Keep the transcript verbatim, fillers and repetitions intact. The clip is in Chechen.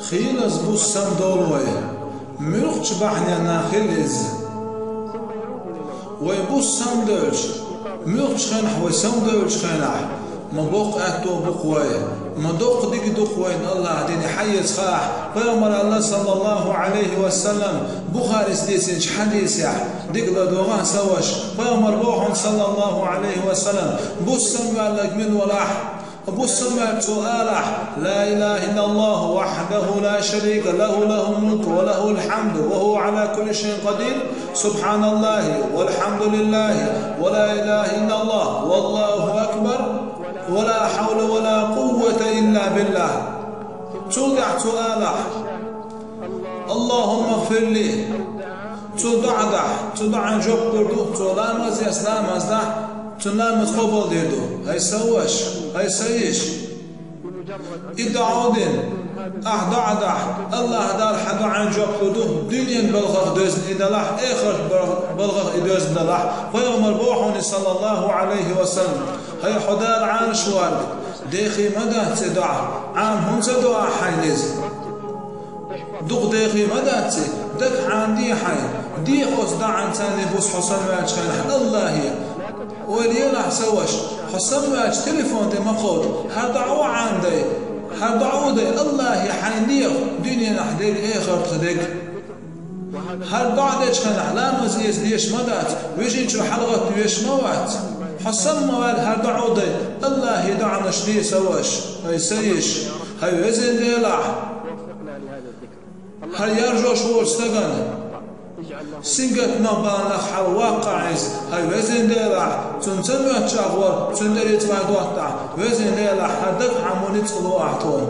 Кхелаза бус самадовла вай, муьлххачу бахьанех хила иза. Вай бус самадевлча, муьлххачу хенахь вай самадевлча хенахь, ма боккха аьтто бу-кх вай, ма доккха дика ду-кх вайна АллахӀа дина хьаэца хаахь. Пайхамара аьлла, саллаллахӀу Ӏалайхи ва саллам, Бухарис дийцинчу хьадисехь, дика ладогӀа сан ваша, Пайхамара боху, саллаллахӀу Ӏалайхи ва саллам, бус самаваьлларг мила валахь, бус самаваьлча цо алахь: «لا إله إلا الله وحده لا شريك له، له الملك وله الحمد وهو على كل شيء قدير، سبحان الله والحمد لله ولا إله إلا الله والله أكبر ولا حول ولا قوة إلا بالله». Цул тӀаьхьа цо алахь: «اللهم اغفر لي». Цу доӀа дахь, цу доӀан жоп лур ду, цо ламаз ес, ламаз дахь, цуьнан ламаз къобалдийр ду. ХӀай сан ваша, хӀай сан йиша, и доӀа дина, ахь доӀа дахь, АллахӀ Дала хьан доӀан жоп лур ду, дуьненан балхах доьзна и далахь, эхартан балхах и доьзна далахь. Пайхамара боху, саллаллахӀу Ӏалайхи ва саллам: «ХӀай хьо Дала Ӏанаш варг, дехий ма дац и доӀа, Ӏан хӀунда ца до ахь хьайна иза? Дукха дехий ма дац и, дага Ӏан де хьайна, де оцу доӀанца бус хьо самаваьлча хенахь АллахӀе. Ойла елахь, сан ваша, хьо самаваьлча телефон тӀе ма кховда, хӀара доӀа Ӏан дай, хӀара доӀа дай, АллахӀе хьайна де, дуьненахь дерг, эхартахь дерг. ХӀара доӀа дечу хенахь ламаз эца дезаш ма дац, вижинчух хьалагӀатта везаш ма вац. Хьо сама ма ваьлла, хӀара доӀа дай, АллахӀе доӀанаш де, сан ваша, хӀай сан йиша, хӀай везан Делахь». ХӀара яржош волчу стагана сингаттамах бахьанах хьала ваккха иза, хӀай везан Делахь, цунна ца моьттуш агӀор, цуьнан тӀе рицкъ вай доттахь, везан Делахь, хӀара дага Ӏан муьлхха ницкъ ло ахь тхуна.